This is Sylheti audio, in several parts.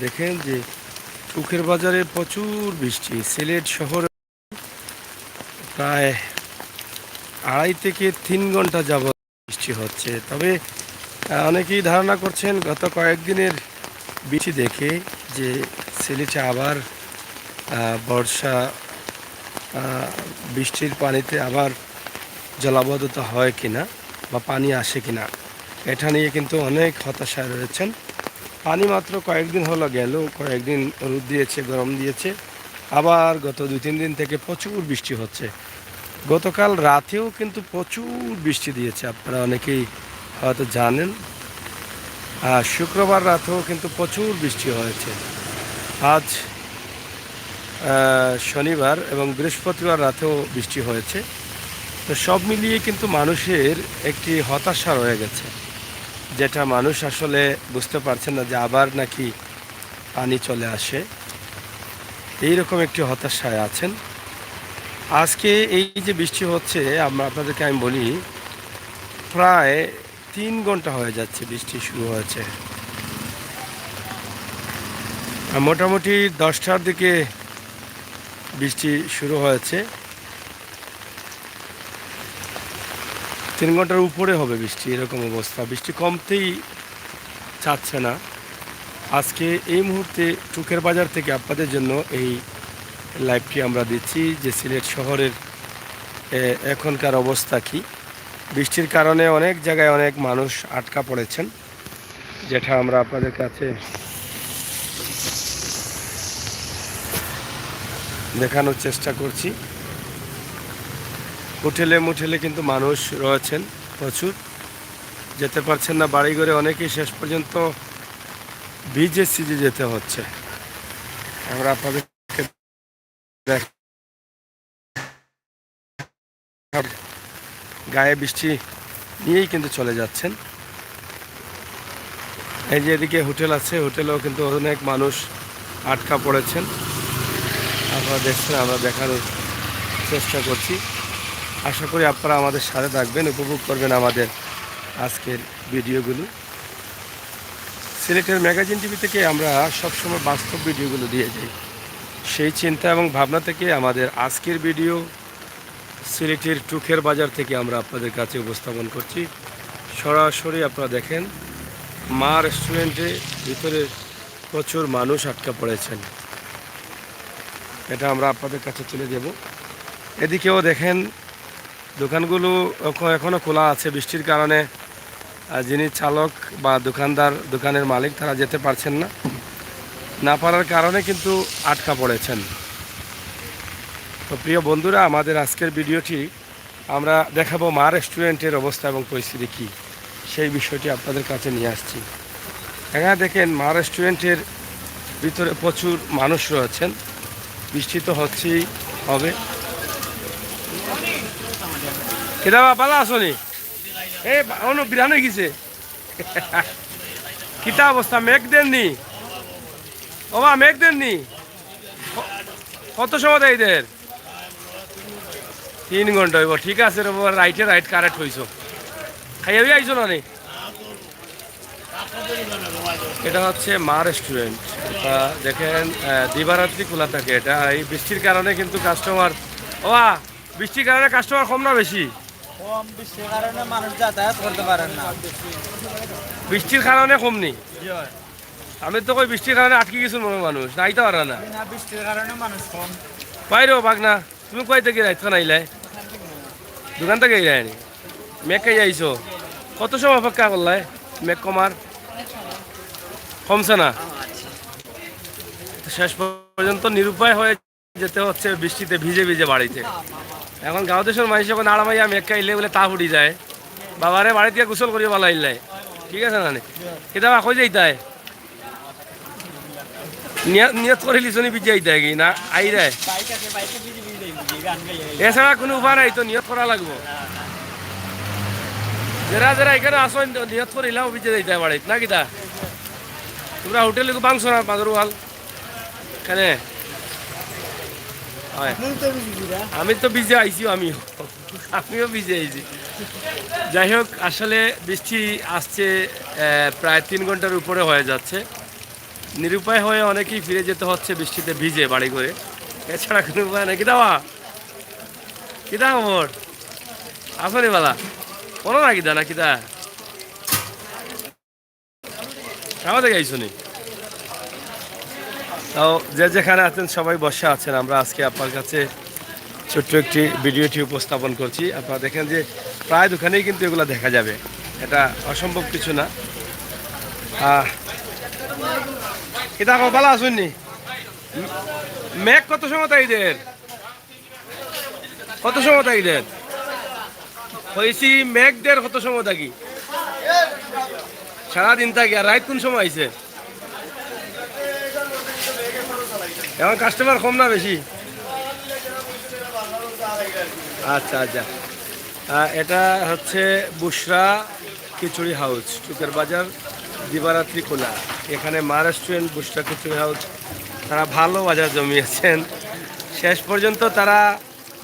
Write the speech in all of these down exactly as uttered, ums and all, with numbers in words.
দেখেন যে টুকের বাজারে প্রচুর বৃষ্টি। সিলেট শহরে প্রায় আড়াই থেকে তিন ঘন্টা যাবত বৃষ্টি হচ্ছে। তবে, আহ, অনেকেই ধারণা করছেন গত কয়েকদিনের বৃষ্টি দেখে যে সিলেটে আবার, আহ, বর্ষা, আহ, বৃষ্টির পানিতে আবার জলাবদ্ধতা হয় কিনা বা পানি আসে কিনা, এটা নিয়ে কিন্তু অনেক হতাশায় রয়েছেন। পানি মাত্র কয়েকদিন হলো গেল, কয়েকদিন রোদ দিয়েছে, গরম দিয়েছে, আবার গত দুই তিন দিন থেকে প্রচুর বৃষ্টি হচ্ছে। গতকাল রাতেও কিন্তু প্রচুর বৃষ্টি দিয়েছে, আপনারা অনেকেই হয়তো জানেন। আর শুক্রবার রাতেও কিন্তু প্রচুর বৃষ্টি হয়েছে। আজ, আহ, শনিবার এবং বৃহস্পতিবার রাতেও বৃষ্টি হয়েছে। তো সব মিলিয়ে কিন্তু মানুষের একটি হতাশা রয়ে গেছে, যেটা মানুষ আসলে বুঝতে পারছেন না যে আবার নাকি পানি চলে আসে, এইরকম একটি হতাশায় আছেন। আজকে এই যে বৃষ্টি হচ্ছে, আমরা আপনাদেরকে আমি বলি, প্রায় তিন ঘন্টা হয়ে যাচ্ছে বৃষ্টি শুরু হয়েছে। আর মোটামুটি দশটার দিকে বৃষ্টি শুরু হয়েছে। তিন ঘন্টার উপরে হবে বৃষ্টি, এরকম অবস্থা। বৃষ্টি কমতেই চাচ্ছে না। আজকে এই মুহূর্তে টুকের বাজার থেকে আপনাদের জন্য এই লাইভটি আমরা দিচ্ছি যে সিলেট শহরের, এ, এখনকার অবস্থা কি। বৃষ্টির কারণে অনেক জায়গায় অনেক মানুষ আটকা পড়েছেন, যেটা আমরা আপনাদের কাছে দেখানোর চেষ্টা করছি। হোটেলে মোটেলে কিন্তু মানুষ রয়েছেন প্রচুর, যেতে পারছেন না বাড়িঘরে। অনেকেই শেষ পর্যন্ত ভিজে সিজে যেতে হচ্ছে। আমরা আপনাদেরকে দেখ-, গায়ে বৃষ্টি নিয়েই কিন্তু চলে যাচ্ছেন। এই যে এদিকে হোটেল আছে, হোটেলেও কিন্তু অনেক মানুষ আটকা পড়েছেন। আপনারা দেখছেন, আমরা দেখানোর চেষ্টা করছি। আশা করি আপনারা আমাদের সাথে থাকবেন, উপভোগ করবেন আমাদের আজকের ভিডিওগুলো। সিলেটের ম্যাগাজিন টিভি থেকে আমরা সবসময় বাস্তব ভিডিওগুলো দিয়ে যাই। সেই চিন্তা এবং ভাবনা থেকে আমাদের আজকের ভিডিও সিলেটের টুকের বাজার থেকে আমরা আপনাদের কাছে উপস্থাপন করছি। সরাসরি আপনারা দেখেন, মা রেস্টুরেন্টে ভিতরে প্রচুর মানুষ আটকা পড়েছেন, এটা আমরা আপনাদের কাছে তুলে দেব। এদিকেও দেখেন, দোকানগুলো এখ-, এখনো খোলা আছে। বৃষ্টির কারণে, আহ, যিনি চালক বা দোকানদার, দোকানের মালিক, তারা যেতে পারছেন না। না পারার কারণে কিন্তু আটকা পড়েছেন। তো প্রিয় বন্ধুরা, আমাদের আজকের ভিডিওটি আমরা দেখাবো মা রেস্টুরেন্টের অবস্থা এবং পরিস্থিতি কী, সেই বিষয়টি আপনাদের কাছে নিয়ে আসছি। এখানে দেখেন, মা রেস্টুরেন্টের ভিতরে প্রচুর মানুষ রয়েছেন। বৃষ্টি তো হচ্ছেই, হবে। কিতা বা, ভালা আছো নি? এই বা-, অনু বিরান অই গেছে। কিতা অবস্থা, মেঘ দের নি? ও বা, মেঘ দের নি? ক-, কত সময় দেয় দের? তিন ঘন্টা অইবো, ঠিক আছে রে বাবা, রাইটে রাইট কারেক্ট অইছো। খাইয়া অইয়া আইছো না নি? এটা হচ্ছে মা রেস্টুরেন্ট। এটা দেখেন, আহ, দিবারাত্রি খোলা থাকে এটা। আর এই বৃষ্টির কারণে কিন্তু কাস্টমার, ও বা, বৃষ্টির কারণে কাস্টমার কম না বেশি? কম, বৃষ্টির কারণে মানুষ যাতায়াত করতে পারেন না। বৃষ্টির কারণে কম নি? জি হয়। আমি তো কই বৃষ্টির কারণে আটকি গেছইন মনো মানুষ, না আইতা পাররা না। না, বৃষ্টির কারণে মানুষ কম। বাইরেও বাঘ না, তুমি কই থাকি রাইত খান আইলায়? দোকান থাকি আইলায় নি? মেঘ খাইয়া আইছো? কত সময় অপেক্ষা করলায় মেঘ কমার? কমছে না? তো শেষ পর্যন্ত নিরুপায় হয়ে যেতে হচ্ছে বৃষ্টিতে ভিজে ভিজে বাড়িতে। এখন গাঁও দেশর মানুষ যখন আড়ামাইয়া মেঘ খাইলে বলে তাপ উঠি যায়, বাবারে বাড়িত গিয়া গোসল করিয়া বালা আইলায়, ঠিক আছে না নি? কিতা বা, কই যাইতায়? নিয়ত, নিয়ত করিলিছো নি ভিজে আইতায় কি না আইরায়? এছাড়া কোনো উপায় নাই তো, নিয়ত করা লাগবো। যেরা যেরা এখানো আছো, নিয়ত করিলাও ভিজে যাইতায় বাড়িত, না কিতা? তোমরা হোটেল ভাংছো না, বাজার ওয়াল? কেনে? হয়। আমি তো ভিজে আইছি, আমিও, আমিও ভিজে আইছি। যাই হোক, আসলে বৃষ্টি আসছে, আহ, প্রায় তিন ঘন্টার উপরে হয়ে যাচ্ছে। নিরুপায় হয়ে অনেকেই ফিরে যেতে হচ্ছে বৃষ্টিতে ভিজে বাড়ি ঘরে। এছাড়া কোনো উপায় নেই। কিতা বা? কিতা খবর? আছো নি বালা? কোনো না কিতা না কিতা? আমার জায়গায় আইছো নি? তো যে যেখানে আছেন সবাই বসে আছেন। আমরা আজকে আপনার কাছে ছোট্ট একটি ভিডিওটি উপস্থাপন করছি। আপনারা দেখেন যে প্রায় দোকানেই কিন্তু এগুলা দেখা যাবে, এটা অসম্ভব কিছু না। আহ, কিতা খবর, বালা আছইন নি? মেঘ কত সময় তাই দের? কত সময় থাকি দের? কইছি মেঘ দের কত সময় থাকি? সারাদিন থাকি। আর রাইত কোন সময় আইছে? এখন কাস্টমার কম না বেশি? আচ্ছা, আচ্ছা। আহ, এটা হচ্ছে বুশরা খিচুড়ি হাউস, চুকের বাজার, দিবারাত্রি খোলা। এখানে মা রেস্টুরেন্ট, বুশরা খিচুড়ি হাউস, তারা ভালো বাজার জমিয়েছেন। শেষ পর্যন্ত তারা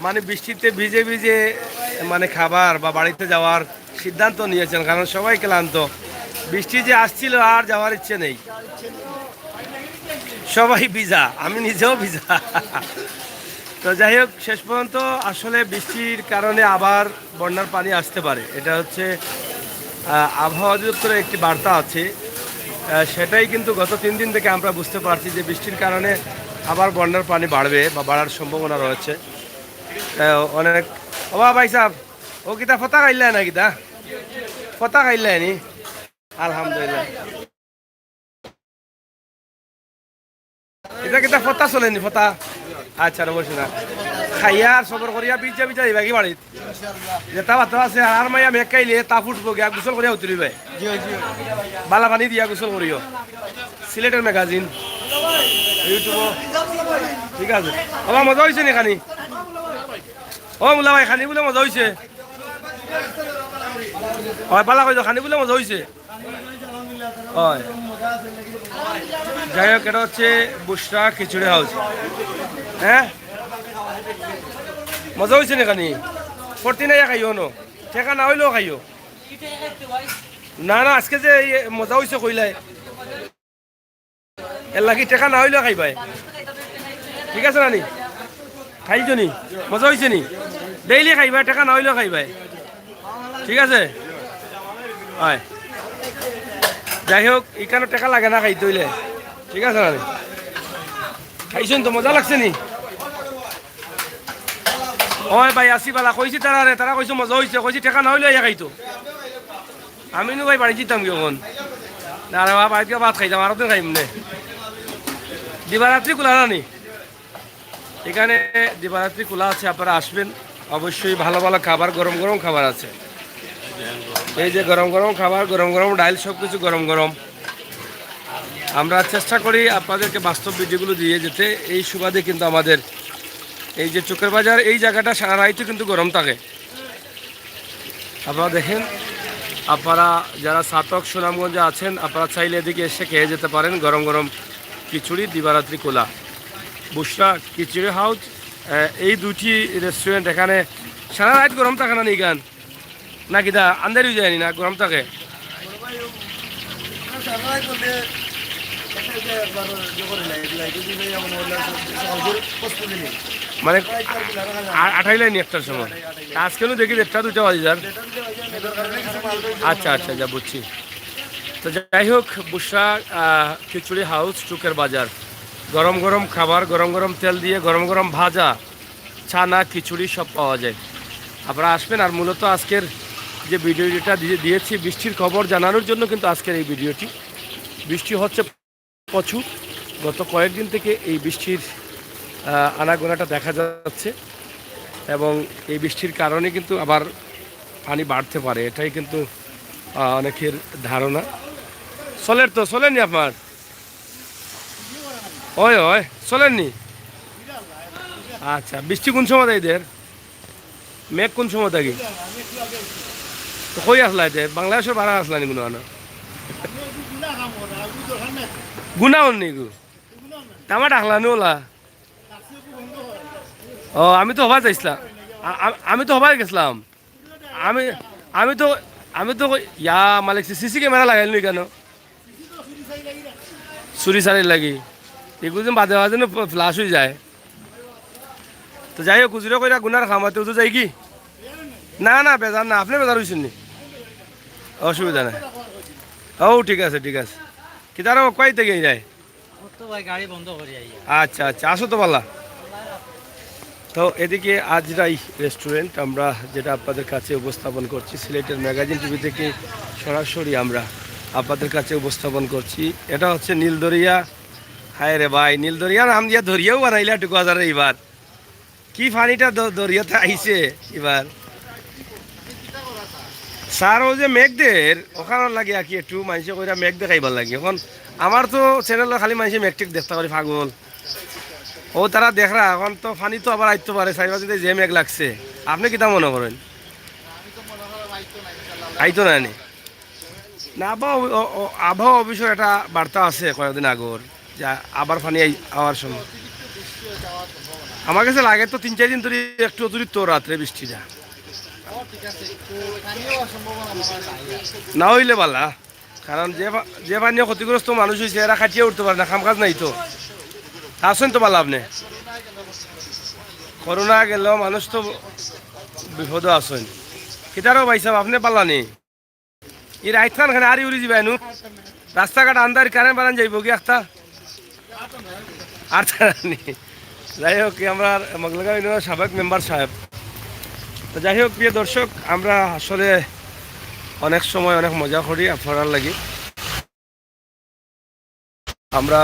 মানে বৃষ্টিতে ভিজে ভিজে মানে খাবার বা বাড়িতে যাওয়ার সিদ্ধান্ত নিয়েছেন, কারণ সবাই ক্লান্ত। বৃষ্টি যে আসছিল, আর যাওয়ার ইচ্ছে নেই, সবাই ভিজা, আমি নিজেও ভিজা। তো যাই হোক, শেষ পর্যন্ত আসলে বৃষ্টির কারণে আবার বন্যার পানি আসতে পারে, এটা হচ্ছে আহ, আবহাওয়া অধিদপ্তরের একটি বার্তা আছে। আহ, সেটাই কিন্তু গত তিন দিন থেকে আমরা বুঝতে পারছি যে বৃষ্টির কারণে আবার বন্যার পানি বাড়বে বা বাড়ার সম্ভাবনা রয়েছে। আহ, অনেক, ও বা ভাই সাহেব, ও কিতা ফতা খাইলা না কিতা? ফতা খাইলা নি? আলহামদুলিল্লাহ। এটা কিতা ফতা চলেনি ফতা? আচ্ছা, রে বসে না। খাইয়া আর সবর করিয়া বিজা বিজা দিবা কি বাড়িত? যেটা বাতা আছে, আর মাইয়া মেঘ খাইলে তা ফুটবো গিয়া, গোসল করিয়া উতরিবে। বালা পানি দিয়া গোসল করিও। সিলেটের ম্যাগাজিন, ইউটিউব। ঠিক আছে। বাবা, মজা হইছে নি খানি? ও মুলা ভাই, খানি বুলে মজা হইছে? হয়, বালা কইছো, খানি বুলে মজা হইছে? হয়। যাই হোক, এটা হচ্ছে বুশরা খিচুড়ি হাউস। হ্যাঁ, মজা হইছে নি খানি? প্রতি নাই খাইও নো, টেকা না হইলেও খাইও। না না, আজকে যে এই মজা হইছে কইলাই, এর লাগি টেকা না হইলেও খাইবায়। ঠিক আছে না নি? খাইছো নি? মজা হইছে নি? ডেইলি খাইবায়, টেকা না হইলেও খাইবায়। ঠিক আছে? হয়। যাই হোক, এখানে টেকা লাগে না খাইতে হইলে। ঠিক আছে না নি? খাইছইন তো, মজা লাগছে নি? ওই ভাই, আসি বালা, কইছি তারা রে, তারা কইছে মজা হইছে, কইছি টেকা না হইলে আইয়া খাইতো। আমি নু ভাই বাড়ি যিতাম কি এখন? না রে বাবা, বাড়িত গিয়া ভাত খাইতাম, আরো দিন খাইমু নে। দিবারাত্রি খোলা না নি? এখানে দিবারাত্রি খোলা আছে, আপনারা আসবেন। অবশ্যই ভালো ভালো খাবার, গরম গরম খাবার আছে। এই যে গরম গরম খাবার, গরম গরম ডাইল, সব কিছু গরম গরম। আমরা চেষ্টা করি আপনাদেরকে বাস্তব ভিডিওগুলো দিয়ে যেতে। এই সুবাদে কিন্তু আমাদের এই যে চুকের বাজার, এই জায়গাটা সারা রাইতও কিন্তু গরম থাকে। আপনারা দেখেন, আপনারা যারা ছাতক সুনামগঞ্জে আছেন, আপনারা চাইলে এদিকে এসে খেয়ে যেতে পারেন গরম গরম খিচুড়ি, দিবারাত্রি খোলা। বুশরা খিচুড়ি হাউস, আহ, এই দুটি রেস্টুরেন্ট এখানে সারা রাত গরম থাকে না নি গান? না কিতা আন্ধারি হয়ে যায়নি না গরম থাকে? মানে আ-, আঠাইলাই নি একটার সময়। তা আজকে নু দেখি দেড়টা দুইটা বাজে যার। আচ্ছা, আচ্ছা, যা বুঝছি। তো যাই হোক, বুশরা, আহ, খিচুড়ি হাউস, চুকের বাজার। গরম গরম খাবার, গরম গরম তেল দিয়ে, গরম গরম ভাজা, ছানা, খিচুড়ি সব পাওয়া যায়। আপনারা আসবেন। আর মূলত আজকের যে ভিডিওটা দিয়ে, দিয়েছি, বৃষ্টির খবর জানানোর জন্য কিন্তু আজকের এই ভিডিওটি। বৃষ্টি হচ্ছে প্রচুর, গত কয়েকদিন থেকে এই বৃষ্টির, আহ, আনাগোনাটা দেখা যাচ্ছে এবং এই বৃষ্টির কারণে কিন্তু আবার পানি বাড়তে পারে, এটাই কিন্তু, আহ, অনেকের ধারণা। চলের তো, চলেনি আপনার? ওই, ওই, চলেননি? আচ্ছা, বৃষ্টি কোন সময় দেয় দের? মেঘ কোন সময় থাকি? তো কই আসলা এতে? বাংলাদেশর বারা আসলা নি কোনো আনা? গুনা হন নি গো? তামা ডাকলা নি ওলা? ও, আমি তো হবাই চাইছিলাম। আ-, আ-, আমি তো হবাই গেছিলাম। আমি, আমি তো, আমি তো কই, ইয়া মালিক, সিসি ক্যামেরা লাগাইল নি কেন? চুরি চারির লাগি। এগুলো বাদে বাদে না ফ্লাশ অই যায়। তো যাই হোক, হুজুরে কইরা গুনার খামাতে হুজুর যাই কি? না, না, বেজার না, আপনে বেজার অইছইন নি? অসুবিধা নাই। ও, ঠিক আছে, ঠিক আছে। কিতারে কইতে গিয়ে যায়? ও তো ভাই গাড়ি বন্ধ করি আইয়া। আচ্ছা, আচ্ছা, আসো তো বালা। তো এদিকে আজরাই রেস্টুরেন্ট, আমরা যেটা আপনাদের কাছে উপস্থাপন করছি, সিলেটের ম্যাগাজিন টিভি থেকে সরাসরি আমরা আপনাদের কাছে উপস্থাপন করছি। এটা হচ্ছে নীলদরিয়া। হায় রে ভাই, নীলদরিয়া নাম দিয়া দরিয়াও বানাইলা টুকু হাজারে এবার। কি পানিটা দ-, দরিয়াতে আইছে এবার। স্যার, ও যে মেঘ দের, ওখানে লাগে আর কি একটু মানুষে কইরা মেঘ দেখাইবার লাগে। এখন আমার তো চ্যানেলে খালি মানুষে মেঘ টেঘ দেখতে পারি, পাগল। ও তারা দেখরা, এখন তো পানি তো আবার আইতো পারে, চাইবা যদি যে মেঘ লাগছে। আপনে কিতা মনে করেন? আইতো না নি? না, আবহাওয়া অ-, অ-, আবহাওয়া অফিসর একটা বার্তা আছে কয়েকদিন আগর, যে আবার পানি আই-, আওয়ার সময়। আমার কাছে লাগে তো তিন চার দিন ধরে একটু অতিরিক্ত রাত্রে বৃষ্টিটা। না অইলে বালা, কারণ যে পা-, যে পানিয়ে ক্ষতিগ্রস্ত মানুষ অইছে, এরা খাটিয়া উঠতে পারে না, কাম কাজ নাই তো। আছইন তো বালা আপনে? করোনা গেল, মানুষ তো বিপদও আছইন। কিতারও ভাই সাহেব, আপনে বালা নি? ই রাইত খান খানে আরি উড়ি যিবায় নু। রাস্তাঘাট আন্দার, কারেন্ট বারান যাইবো কি একটা? আর তারা নি। যাই হোক, কি আমরা মগলগাঁও ইউনিয়নের সাবেক মেম্বার সাহেব। তো যাই হোক, প্রিয় দর্শক, আমরা আসলে অনেক সময় অনেক মজা করি আপনারার লাগি। আমরা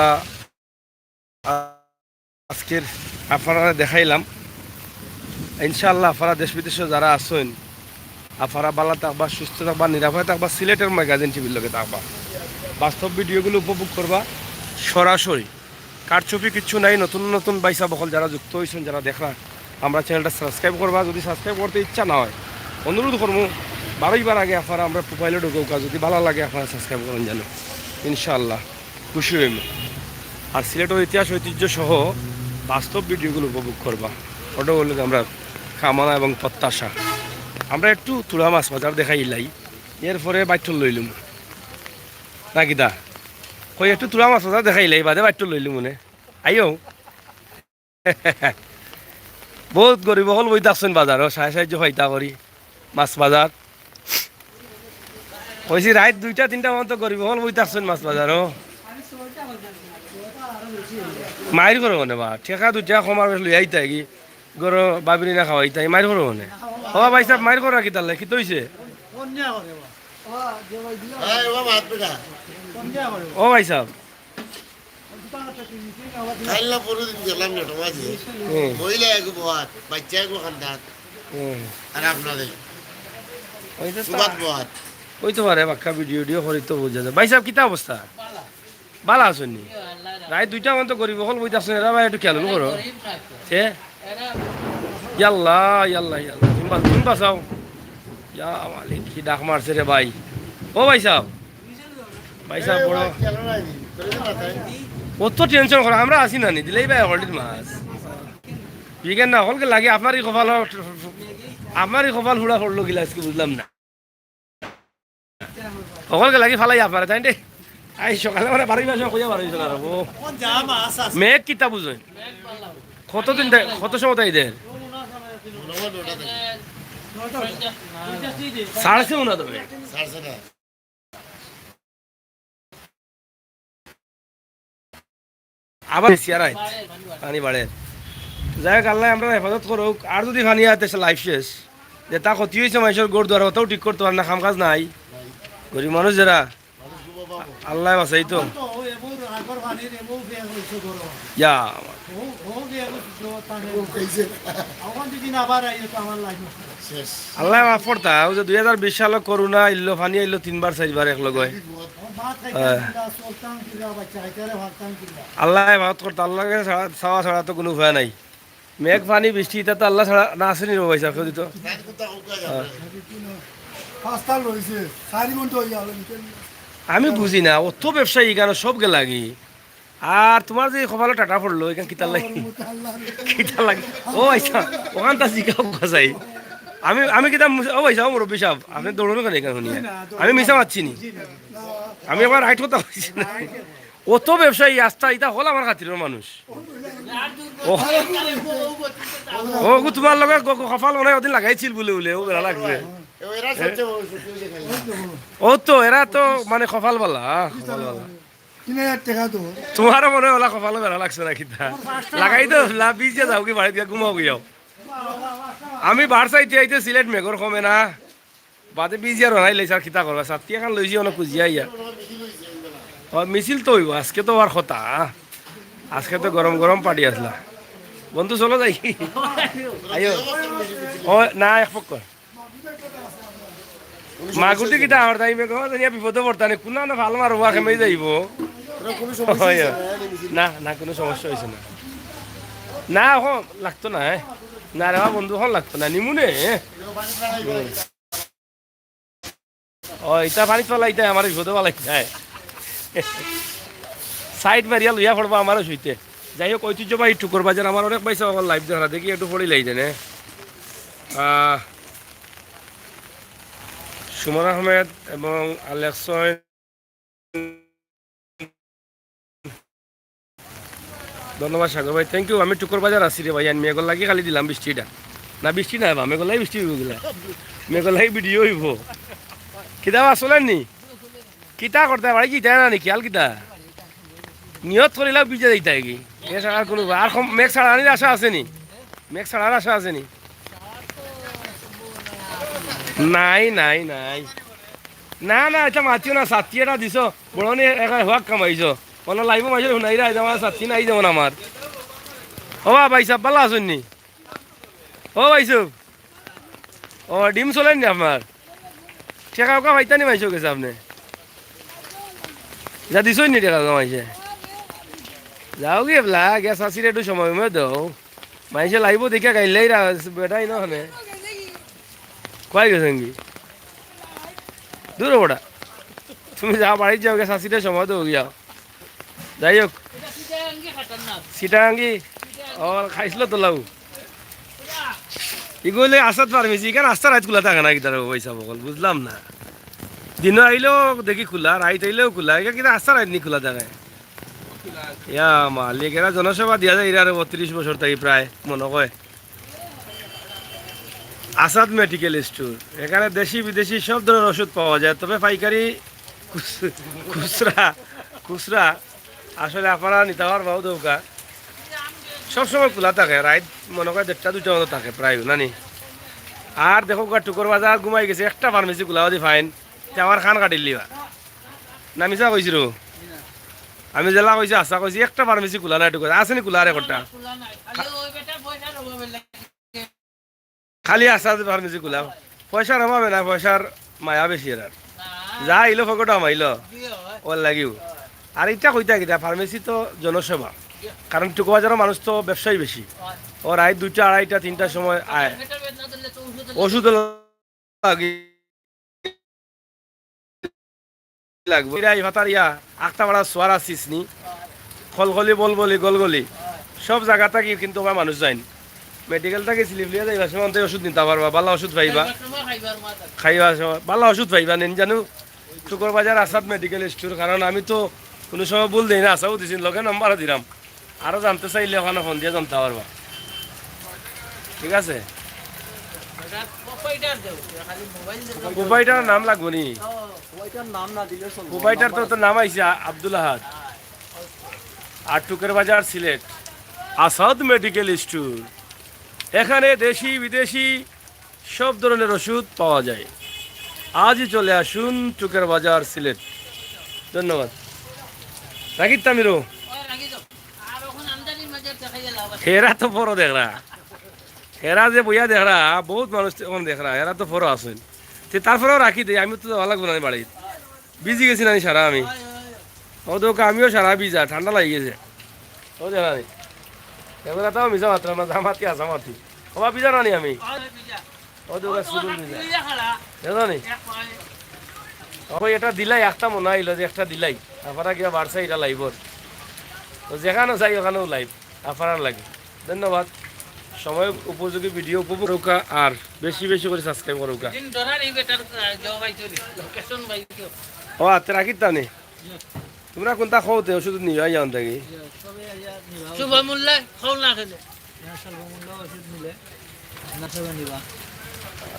আ-, আজকের আপনারারে দেখাইলাম। ইনশাআল্লাহ, আপনারা দেশ বিদেশে যারা আছইন, আপনারা বালা থাকবা, সুস্থ থাকবা, নিরাপদে থাকবা, সিলেটের ম্যাগাজিন টিভির লগে থাকবা, বাস্তব ভিডিওগুলো উপভোগ করবা, সরাসরি কারচুপি কিচ্ছু নাই। নতুন নতুন ভাইসাব অকল যারা যুক্ত অইছইন, যারা দেখরা, আমরা চ্যানেলটা সাবস্ক্রাইব করবা। যদি সাবস্ক্রাইব করতে ইচ্ছা না হয়, অনুরোধ করমু, বারইবার আগে আপনারা আমরা প্রোফাইলে ঢুকউক্কা, যদি বালা লাগে আপনারা সাবস্ক্রাইব করইন জানো, ইনশাআল্লাহ খুশি অইমু। আর সিলেটের ইতিহাস ঐতিহ্য সহ বাস্তব ভিডিওগুলো উপভোগ করবা, ওটা হলো আমরা কামনা এবং প্রত্যাশা। আমরা একটু তুলা মাছ বাজার দেখাইলাই, এরপরে বাইট্টল লইলুম, না কিতা? কই একটু তুলা মাছ বাজার দেখাইলাই, বাদে বাইট্টল লইলুম মনে। আইও। বহুত গরিব অকল বই থাকছইন বাজারো, সাহায্য পাইতা করি মাছ বাজার। কইছি রাইত দুইটা তিনটা পর্যন্ত গরিব অকল বই থাকছইন মাছ বাজারো। মাইর করো মনে বা, টেকা দুই টেকা কম আর বেশ লইয়া আইতা কি? গরো বাবিরি না খাওয়াইতা, মাইর করো মনে। ও ভাই সাহেব, মাইর করো কিতার লাগি? কিতা অইছে? ও ভাই সাহেব, কাইল না পরশু দিন গেলাম নেটো মাঝে। হুম। মহিলা এগু বওয়াত, বাচ্চা এগু কান্দাত। হুম। আর আপনারে। ওই তো সুবাদ বওয়াত। ওই তো পারে, বাক্কা ভিডিও ভিডিও করি তো বুঝা যায়। ভাই সাহেব, কিতা অবস্থা? বালা আছইন নি? রাইত দুইটা পর্যন্ত গরিব অকল বই থাকছইন, এরা ভাই একটু খেয়াল করো। হে? ইয়াল্লা, ইয়াল্লা, ইয়াল্লা। তুমি বা-, তুমি বাঁচাও। ইয়া মালিক, কি ডাক মারছে রে ভাই। ও ভাই সাহেব। ভাই সাহেব, বড়। অত টেনশন করো, আমরা আছি না নি, দিলেই ভাই হলডির মাছ। বিজ্ঞান না, হলকে লাগে আপনারই কপাল, আপনারই কপাল হুড়া পড়লো গিলা আজকে, বুঝলাম না। হকলকে লাগি ফালাই আপনারে, তাই দে। আই সকালে মানে বারো মাসে কইয়া বারো মাসে আর ও। মেঘ কিতা বুঝইন? কতদিন দে-, কত সময় তাই দের? সাড়ে ছয় উনা দেবে। আবার বেশি আর আইত, পানি বাড়ে। যাই হোক, আল্লাহ আমরা হেফাজত করুক। আর যদি পানি আয়, দেশে লাইফ শেষ। যেটা ক্ষতি অইছে মানুষের ঘর দুয়ার, ওটাও ঠিক করতে পারে না, কাম কাজ নাই। গরিব মানুষ যারা, আল্লাহ বাঁচাই তো। ইয়া। আল্লাহ মাফ করতা, ওই যে দুই হাজার বিশ সালে করোনা আইলো, পানি আইলো তিনবার চাইরবার এক লগে। হ্যাঁ। আল্লাহ মাফ করতা, আল্লাহর কাছে ছাড়া, চাওয়া ছাড়া তো কোনো উপায় নাই। মেঘ, পানি, বৃষ্টি, ইটা তো আল্লাহ ছাড়া না আছে নি রে ভাই সাহেব, কেউ দিত? পাঁচটা লইছে, চারি ঘন্টা হয়ে গেল। আমি বুঝি না, অত ব্যবসায়ী এখানে সব গেলাগি। আর তোমার যে কপালে টাটা পড়লো, এখানে কিতার লাগি? কিতার লাগি? ও আচ্ছা, ওখান তা জিজ্ঞাসা করা যায়। আমি, আমি কিতা মুস-, ও ভাই সাহেব, মুরব্বী সাহেব, আপনি দৌড়ানো কেন এখানে শুনিয়া? আমি মিছা মারছি নি। আমি আবার রাইট কথা কইছি না। অত ব্যবসায়ী আস্তা, ইতা হকল আমার খাতিরর মানুষ। ও, ও গো, তুমার লগে গ-, গ-, কপাল মনে অয় অদিন লাগাইছিল বুলে বুলে, অউ বেড়া লাগছে। অউ তো, এরা তো মানে কপাল বালা, কপাল বালা। তিন হাজার টেকা তো। তুমারও মনে অয় অলা কপালো বেড়া লাগছে না কিতা? লাগাই তো, লাভ বিশ দিয়া যাওগি, বাড়িত গিয়া ঘুমাওগি যাও। আমি বার চাইতে আইতে সিলেট মেঘর কমে না। বাদে বিজিয়া রওনা দিলাইছি, আর কিতা করবা? ছাতি এখান লইছি, অনো খুজিয়া আইয়া। অয়, মিছিল তো অইবো, আজকে তো আর কথা। আজকে তো গরম গরম পার্টি আসলা। বন্ধু, চলো যাই। আইও। ও, না, এক পক্ষ। মাগুটি কিতা আমার তাই মেঘ, জানিয়া বিপদে পড়তা নি, কুনা না ফাল মারবো, খেমে যাইবো। না, না, কুনু সমস্যা অইছে না। না, অখন লাগতো না, হ্যাঁ। না রে বা বন্ধু, অখন লাগতো না, নিমুনে। ও, ইতা পানিত ফালাইতায়, আমার বিপদে ফালাইতায়। সাইড মারিয়া লইয়া পড়বা আমারও শুইতে। যাই হোক, ঐতিহ্যবাহী টুকুর বাজার, আমার অনেক ভাইসাব আমার লাইভ দেখরা, দেখি একটু পড়ি লাই দেনে। আহ, সুমন আহমেদ এবং আলেক্সয় ধন্যবাদ সাগর ভাই, thank you। আমি টুকুর বাজার আছি রে ভাই, আমি মেঘর লাগি খালি দিলাম বৃষ্টিটা। না, বৃষ্টি না বা, মেঘর লাগি বৃষ্টি অইবো কিলা? মেঘর লাগি ভিডিও অইবো। কিতা বা চলেন নি? কিতা করতে বাড়ি কিতা না নি, খেয়াল কিতা? নিয়ত করিলাও ভিজা যাইতা কি? এ ছাড়া আর কুনু, আর কম, মেঘ ছাড়ানির আশা আছে নি? মেঘ ছাড়ার আশা আছে নি? নাই, নাই, নাই। না, না, ইতা মাতিও না, ছাতি এটা দিছো। বড় নি একা হুয়াক কামাইছো। অনো লাইভো মাইছে হুনাইরা, আইজ আমার ছাতি নাই যেমন আমার। ও বা ভাইসাব, বালা আছইন নি? ও ভাইসাব। ও, ডিম চলেন নি আপনার? টেকা উকা পাইতা নি মাইছে গেছে আপনে? যা দিছইন নি টেকা উকা মাইছে? যাওগি এবলা, গিয়া চাচিরে একটু সময় ময় দেও। মাইছে লাইভো দেখিয়া গাইলেই রা-, বেটাই না হনে। কই গেছইন গি? দূর বেটা। তুমি যা বাড়িত যাও, গিয়া চাচিরে সময় দেও গিয়া। যাই হোক। সিটাঙ্গি? ও, খাইছিল তো লাউ। ইগু অইলে আসাদ ফার্মেসি, ইখান আস্তা রাইত খুলা থাকে না কিতার ভাইসাব অকল, বুঝলাম না। দিনো আইলেও দেখি খুলা, রাইত আইলেও খুলা, ইখান কিতা আস্তা রাইত নি খুলা থাকে? ইয়া মালিক, এরা জনসেবা দিয়া যায়, এরা আরো বত্রিশ বছর থাকি প্রায়, মনে হয়। আসাদ মেডিকেল স্টোর, এখানে দেশি বিদেশি সব ধরনের ওষুধ পাওয়া যায়, তবে পাইকারি, খুচ-, খুচরা, খুচরা আসলে আপনারা নিতা পারবা অউ দোকা। সবসময় খোলা থাকে, রাইত মনে কয় দেড়টা দুইটা মতো থাকে প্রায়, না নি? আর দেখো, গা টুকুর বাজার ঘুমাই গেছে, একটা ফার্মেসি খোলা অদি ফাইন, তে আমার খান কাটিলিবা। না মিছা কইছি রো? আমি যেলা কইছি, আশা কইছি, একটা ফার্মেসি খোলা নাই টুকুর। আছে নি খোলা আর একটা? খালি আসাদে ফার্মেসি খুলা। পয়সার অভাবে না, পয়সার মায়া বেশি এরার। যা আইলো পকেটো হামাইলো, ওর লাগিও। আর ইটা কইতা কিতা, ফার্মেসি তো জনসেবা, কারণ টুকু বাজারর মানুষ তো ব্যবসায়ী বেশি। ও রাইত দুইটা, আড়াইটা, তিনটার সময় আয়, ওষুধ লাগি লাগবো। ইরা ইফাতারিয়া, আখতাপাড়া, সোয়ারা, সিসনি, খলখলি, বলবলি, গলগলি, সব জাগা থাকি কিন্তু ওবা মানুষ যাইন। মেডিকেল থাকি স্লিপ লিয়া যাইবার সময় অন্তে ওষুধ নিতা পারবা, বালা ওষুধ পাইবা। খাইবার সময় বালা ওষুধ পাইবা, নিন জানু। টুকুর বাজার আসাদ মেডিকেল স্টোর, কারণ আমি তো কুনু সময় ভুল দেই না, আসাও দিছি, লগে নাম্বারও দিলাম। আরো জানতে চাইলে ওখানো ফোন দিয়া জানতা পারবা। ঠিক আছে? প্রোপাইটার নাম লাগবো নি? প্রোপাইটার তো, তো নাম আইছে আ-, আব্দুল আহাদ। আর টুকের বাজার সিলেট, আসাদ মেডিকেল স্টোর। এখানে দেশি বিদেশি সব ধরনের ওষুধ পাওয়া যায়। আজই চলে আসুন টুকের বাজার সিলেট। ধন্যবাদ। রাখি তামিরো। হেরা তো বড় দেখরা। হেরা যে বইয়া দেখরা, বহুত মানুষ অখন দেখরা, হেরা তো বড় আছইন। তে তারপরেও রাখি দেই, আমি তো যাওয়া লাগবো না বাড়িত। ভিজি গেছি না নি সারা আমি? ও তো আমিও সারা ভিজা, ঠান্ডা লাগি গেছে। ও জানা নি? এবার তাও মিছা মাতরাম না, জামাতি আসামাতি। ওবা ভিজা না নি আমি? ও তো সুদূর ভিজা। জানো নি? ও এটা দিলাই, একটা মনে হইলো যে একটা দিলাই। আপনারা কিবা বাড়ছে এটা লাইভর। তো যেখানো যাই ওখানেও লাইভ। আপনারা লাগে। ধন্যবাদ। সময় উপযোগী ভিডিও উপভোগ করুকা আর বেশি বেশি করে সাবস্ক্রাইব করুকা। দিন ধরার এই বেটার, আহ, জবাই চুরি। লোকেশন ভাই তো। ও, আতে রাখিত তা নি? তুমরা কুনটা কও তে ওষুধ নিও আইয়া অন থাকি। শুভ মূল্যে খোল না খেলে। স্বল্প মূল্য ওষুধ মিলে। আপনার সবাই নিবা।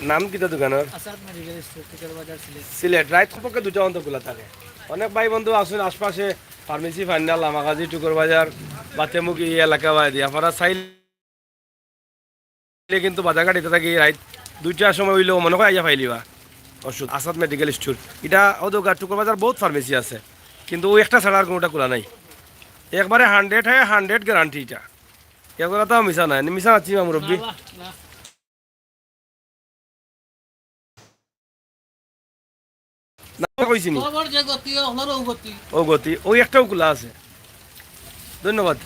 নাম কিতা দোকানর? আসাদ মেডিকেল স্টোর, টিকার বাজার, সিলেট। সিলেট রাইত সম্পর্কে দুইটা অন্ত খোলা থাকে। অনেক ভাই বন্ধু আছইন আশপাশে, ফার্মেসি ফাইনাল, লামাকাজি, টুকুর বাজার, বাতেমুখী, এই এলাকা বায় দিয়া আপনারা চাইলে কিন্তু বাজারঘাট ইতা থাকি রাইত দুইটার সময় অইলেও মনে কয় আইয়া পাইলিবা ওষুধ। আসাদ মেডিকেল স্টোর, ইটা অদৌকা টুকুর বাজার বহুত ফার্মেসি আছে, কিন্তু ওই একটা ছাড়া আর কোনোটা খোলা নাই। একবারে হান্ড্রেড হ্যাঁ হান্ড্রেড গ্যারান্টি ইটা। এগুলা তো মিছা নাই, মিছা আছি মুরব্বী। না, না। না কইছি নি? খবর যে গতি, আপনারও গতি। ও গতি, ওই একটাও খোলা আছে। ধন্যবাদ।